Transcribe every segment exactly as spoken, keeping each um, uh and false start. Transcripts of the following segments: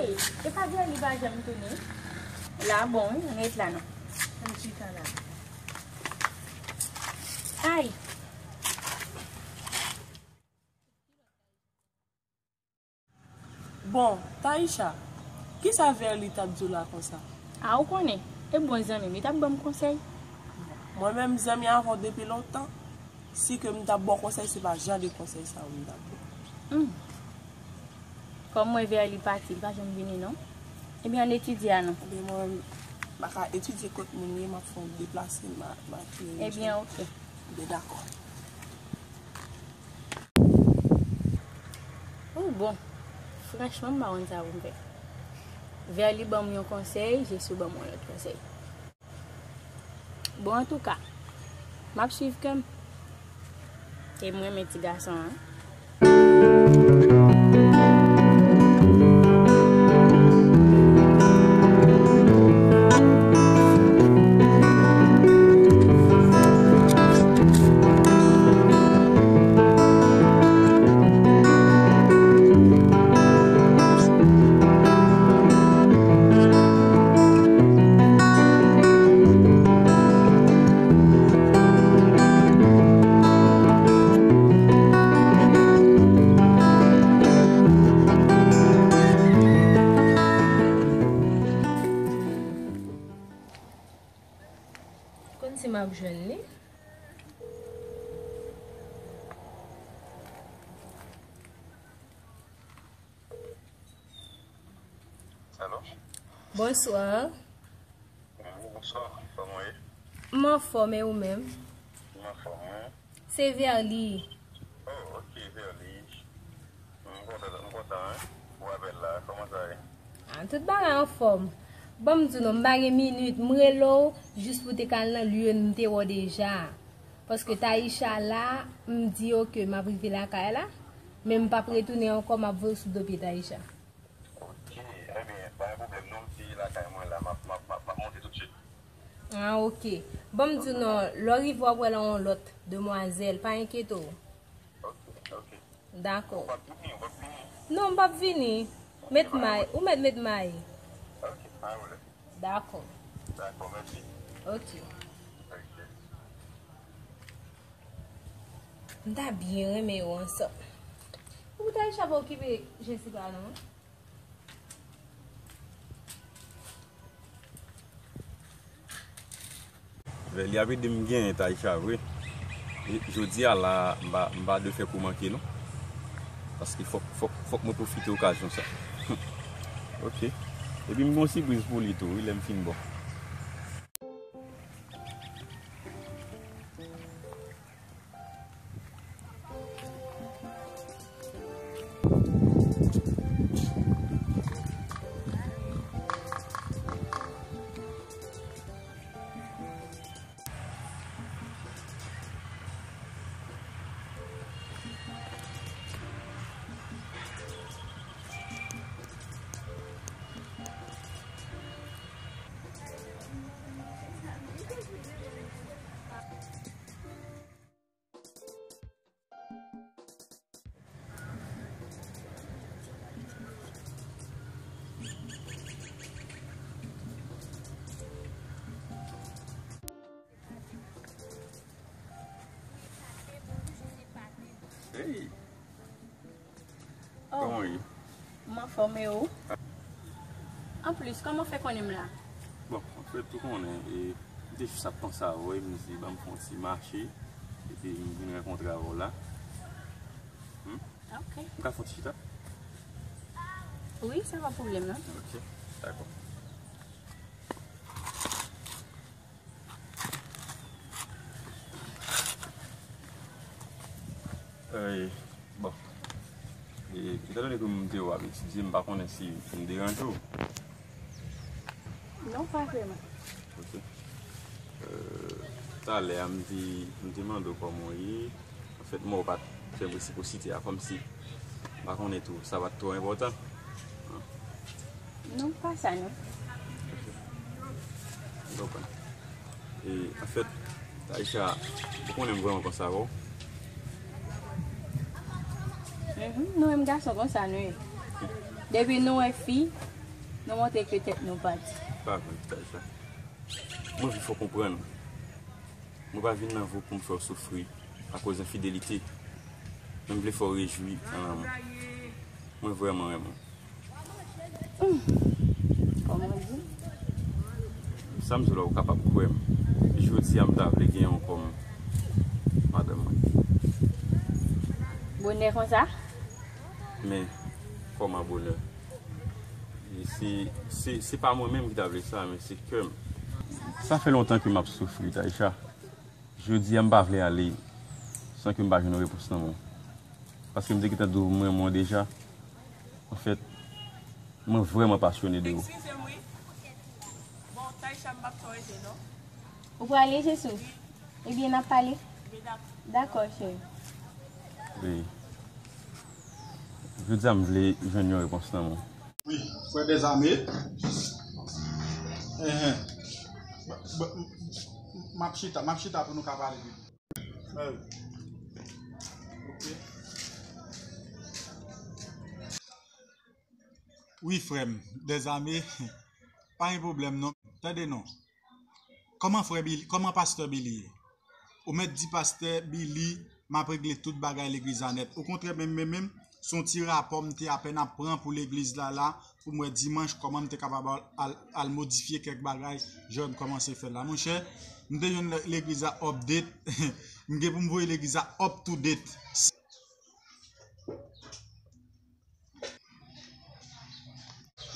Ey, e pa di li pa janm tounen. La bon, wi, ret la non. Ann chita la. Ay. Bon, Taïcha, kisa Verly t ap di w la konsa? A, ou konnen, e bon zanmi m, li t ap ban m konsèy. Mwen menm, zanmi avè w depi lontan, si ke m t ap ba w konsèy, se pa jan de konsèy sa yo m t ap ba w. Hmm. Kòm mwen Verly pati, li pa janm vini non. Ebyen, ann etidye a non. Ebyen, mwen menm, m pa ka etidye kot moun ye, m ap fè yon deplase, m a, m a tounen yon jan. Ebyen, oke. Ebyen, dakò. Oh, bon, franchman, m pa konn sa pou m fè. Verly ban m yon konsèy, Jesou ban m yon lòt konsèy. Bon, antouka, m ap swiv kè m. E m renmen ti gason an. Konn si m ap jwenn li. Alo? Bonswa. Wi, bonswa. Kòman w ye? M anfòm, e ou menm? M anfòm, wi. Se Verly. Oh, ok, Verly. M kontan, m kontan, wi. Pou apèl la, kòman sa ye? Ah, tout bagay anfòm. Ban m di w non, m pa gen minit, m rele w jis pou te ka al nan lye m te wè w deja. Paske Taïcha la, m di yo ke m ap rive lakay la, men m p ap retounen ankò, m ap voye w sou do pye Taïcha. Ok, ebyen, pa gen pwoblèm non, m te lakay mwen la, m ap, m ap, m ap, m ap monte toutswit. Ah, ok. Ban m di w non, lè w rive w ap wè l a yon lòt demwazèl, pa enkyete w. Ok, ok. Dakò. Ou p ap vini, ou p ap vini? Non, m p ap vini. Met may, ou mèt met may. Ok, pa gen pwoblèm. Dakò. Dakò, mèsi. Ok. Ok. M ta byen renmen yo ansanm. Ou ta chita pa okipe Jessica non. Verly ap ede m genyen Taïcha vre. E jodi a la, m pa, m pa dwe fè kou manke non. Paske fòk, fòk, fòk mwen pwofite okazyon sa. Ok. Epi m gen yon sipriz pou li tou, wi, lè m fin bon. Hey! Oh. Kòman w ye? M anfòm, e ou? Anplis, kòman w fè konnen m la? Bon, anfèt, ou konnen, e, m te jis ap panse avè w, e m di, ban m fè yon ti mache, epi m vin rankontre avè w la. Hmm? Ok. M ka fè yon ti chita? Wi, sa pa pwoblèm, non. Ok, dakò. Ey, bon. E, etandone ke m te wè w ap etidye, m pa konnen si m deranje w. Non, pa vrèman. Ok. Euh, talè a, m te, m te mande w kòman w ye. Anfèt, mwen, ou pa t fè m resiprosite a, kòmsi, m pa konnen tou, sa pa t twò enpòtan. Non, pa sa, non. Ok. M konprann. E, anfèt, Taïcha, ou konnen m vrèman panse avè w. Mhm, nou menm gason konsa nou ye. Depi nou wè fi, Nou montre ke tèt nou pa di. Pa vre, Taïcha. Mwen vle fè w konprann. Mwen pa vin nan vi w pou m fè w soufri akoz enfidelite. Men m vle fè w rejwi an lanmou. Mwen vrèman renmen w. Kòman di? Sa m di w la, ou kapab kwè m. Jodi a, m ta vle genyen w kòm madanm mwen. Bonè konsa? Men, kòman bonè? E se, se, se pa mwen menm ki ta vle sa, men se kè m. Sa fè lontan ke m ap soufri, Taïcha. Jodi a, m pa vle ale san ke m pa jwenn yon repons nan men w. Paske m te gentan di w m renmen w deja. Anfèt, mwen vrèman pasyone de ou. Eskize m, wi. Bon, Taïcha, m p ap fè w rete, non. Ou prale, Jesou? Ebyen, n ap pale. Dakò, cheri. Wi. Jodi a, m vle jwenn yon repons nan men w. Wi, frè Dèzame. Enhen. M, m, m, m ap chita, m ap chita pou nou ka pale de li. Mèsi. Ok. Wi, frè m, Dèzame, pa gen pwoblèm non. Tande non. Kòman frè Billy, kòman pastè Billy ye? Ou mèt di pastè Billy, m ap regle tout bagay legliz la nèt. Okontrè, menm, menm, menm, se yon ti rapò m te apèn ap pran pou legliz la la, pou m wè dimanch kòman m te kapab al, al, al modifye kèk bagay, jan m kòmanse fè l la. Monchè, m te jwenn legliz la update, m gen pou m voye legliz la up to date.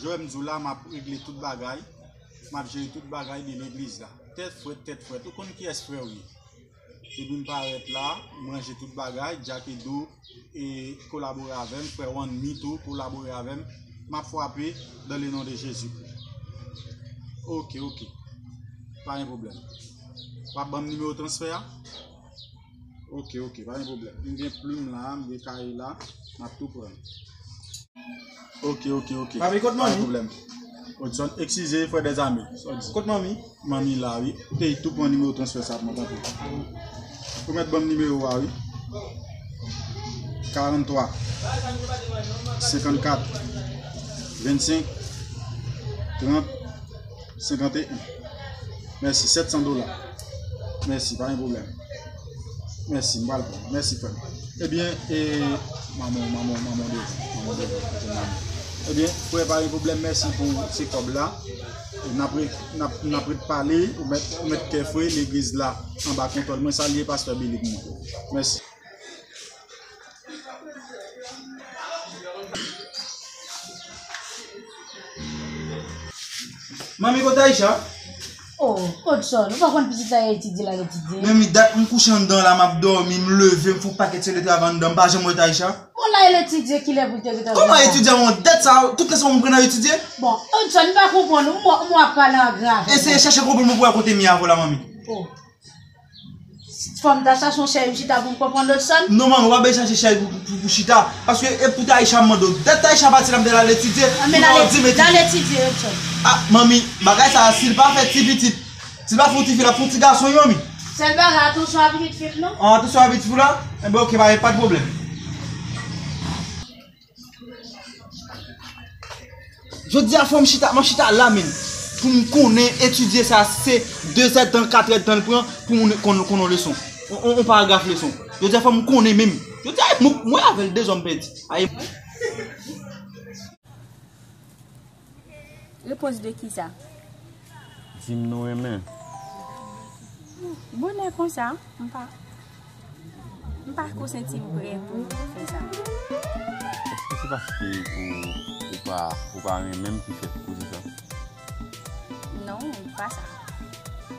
Jowè m di w la, m ap regle tout bagay. M ap jere tout bagay de legliz la. Tèt frèt, tèt frèt. Ou konn kiyès frè w ye. Depi m parèt la, m ranje tout bagay. Jack Edo e kolabore avè m. Frè Wanmi tou kolabore avè m. M ap frape dans le nom de Jésus. Ok, ok. Pa gen pwoblèm. W ap ban m nimewo transfè a? Ok, ok, pa gen pwoblèm. M gen plim la, m gen kaye la, m ap tou pran. Ok, ok, ok. Papi, kot manmi? Pa gen pwoblèm. Odson, eskize, frè Dèzame. Sa w di? Kot manmi? Manmi la, wi. Te tou pran nimewo transfè sa pou mwen, tanpri. Ou mèt ban m nimewo a, wi. Karant twa, senkannkat, vennsenk, trant, senkanteyen. Mèsi, sèt san dola. Mèsi, pa gen pwoblèm. Mèsi, m pral pran. Mèsi, frè m. Ebyen, e, manman, manman, manman devan, manman devan, kote manman. Ebyen, frè, pa gen pwoblèm, mèsi pou se kòb la. E n ap re-, n ap, n ap ret pale, ou mèt, ou mèt kè fre, legliz la anba kontwòl mwen, salye pastè Billy pou mwen. Mèsi. Manmi, kote Aisha? Oh, Odson, ou pa konn pitit la etidye, l al etidye? Manmi, dat m kouche anndan la, m ap dòmi, m leve, m fè yon pakèt seri de travay anndan, m pa janm wè Aisha. Bon, l al etidye, kilè pou l te gentan vini la? Kòman etidye, yon dèt sa, tout lè sa m pran nan etidye? Bon, Odson, m pa konprann ou, m, m w ap pale an gran avè w. Eseye chèche konprann mwen pou wè kote m ye avè w la, manmi. Oh. Fò m ta chache yon chèz pou chita pou m konprann Odson? Non, manmi, w pa bezwen chache chèz pou, pou, pou, pou chita. Paske e pou Taïcha m mande w. Dèt Taïcha pati la, m te al etidye. Anben, l al al etidye, Odson. Ah, manmi, bagay sa a, si l pa fè ti pitit, si l pa fè yon ti fi, l ap fè yon ti gason, wi, manmi. Sèl bagay, atansyon a pitit fi m, non? Ah, atansyon a pitit fi w la? Enben, oke, pa, pa de pwoblèm. Jodi a fò m chita, m ap chita la menm. Pou m konnen etidye sa se de zèdtan, kat èdtan l pran pou moun konn, konn yon leson. On, on, on paragraf leson. Jodi a fò m konnen menm. Jodi a, mwen, mwen avè l de zòm pèdi. Aye. Repons de kisa? Di m nou renmen. Bonè konsa, m pa, m pa ko santi m prè pou fè sa. Èske se paske ou, ou pa, ou pa renmen m ki fè ou di sa? Non, pa sa.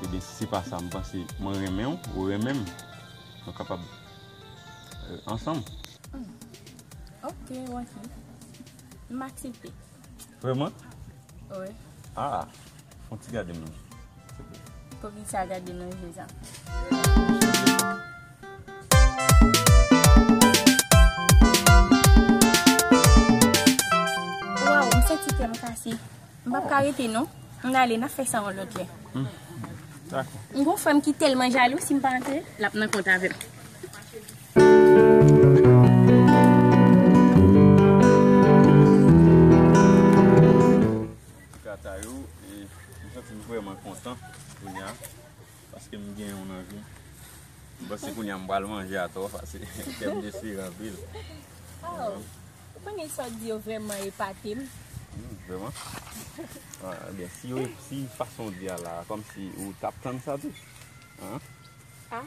Ebyen, si se pa sa, m panse mwen renmen w, ou renmen m. Nou kapab, euh, ansanm. Hmm. Ok, Wanky. M aksepte. Vrèman? Wi. Ah, fè yon ti gade m nan. Poukisa gade nan je sa? Waw, m santi kè m kase. M p ap ka rete non. M ale, n ap fè sa yon lòt lè. Hmm. Dakò. M gon frè m ki tèlman jalou, si m pa antre, l ap nan kont avè m. M vrèman kontan kounye a, paske m gen yon anvi. M panse kounye a m pral manje atò, paske kè m desire anpil. Oh, ou konnen sa w di yo vrèman epate m. Hmm, vrèman? Ah, ebyen, si yo, si fason w di a la, kòmsi ou t ap tann sa tou. Hein? Ah.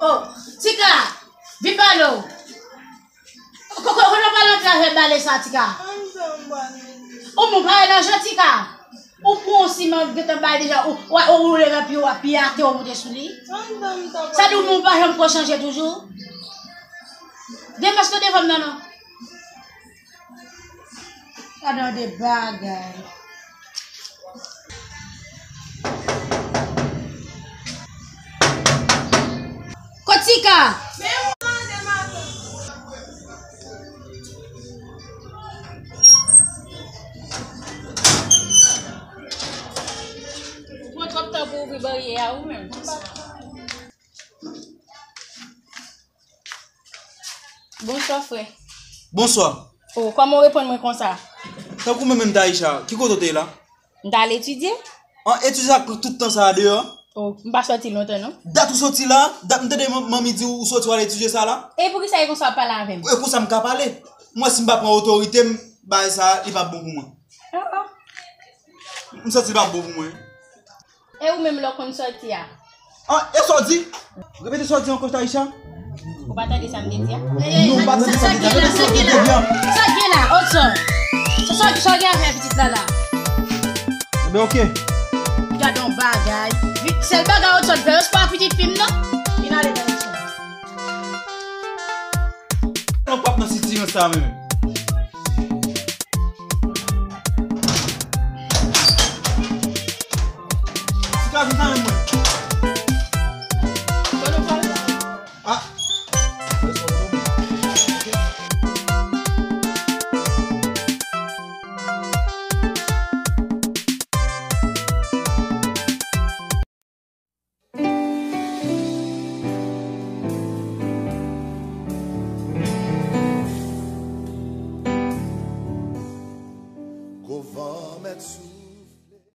Oh, Tika, vin pale w. Ko-, ko-, kote w pral antre avè bale sa, Tika? Ou moun pa ranje, Tika. Ou pran yon siman gentan bay deja, ou, ou, ou woule nan pye w, ap pye atè w moute sou li. Sa di w moun pa janm ko chanje toujou? Demaske devan m nan, non. Gadon de bagay. Kot Tika? Ou pran twòp tan pou ouvri baryè a ou menm. Bonswa, frè. Bonswa. Oh, kòman w reponn mwen konsa? Tankou mwen menm, Taïcha, ki kote w te ye la? M t al etidye. An etidye sa k pran tout tan sa a deyò? Oh, m pa sòti lontan, non. Dat ou sòti la, dat m tande man-, manmi di ou sòti w al etidye sa la. E poukisa e konsa w ap pale avè m? E konsa m ka pale. Mwen, si m pa pran otorite m, bagay sa a, li p ap bon pou mwen. Ah, ah. M santi li p ap bon pou mwen. E ou menm lè w konn sòti a? Ah, e sa w di? Repete sa w di ankò, Taïcha. Ou pa tande sa m te di a? Non, m pa tande sa w te di a. Repete sa w di a. Sa gen la, Odson. Sa, sa, sa gen avè pitit la la? Enben, oke. Gadon bagay. Sèl bagay Odson fè, yo se pa pitit fi m, non. Vin ale nan Odson. Non, p ap nan sitirans sa menm. Tika, vin kanmenm,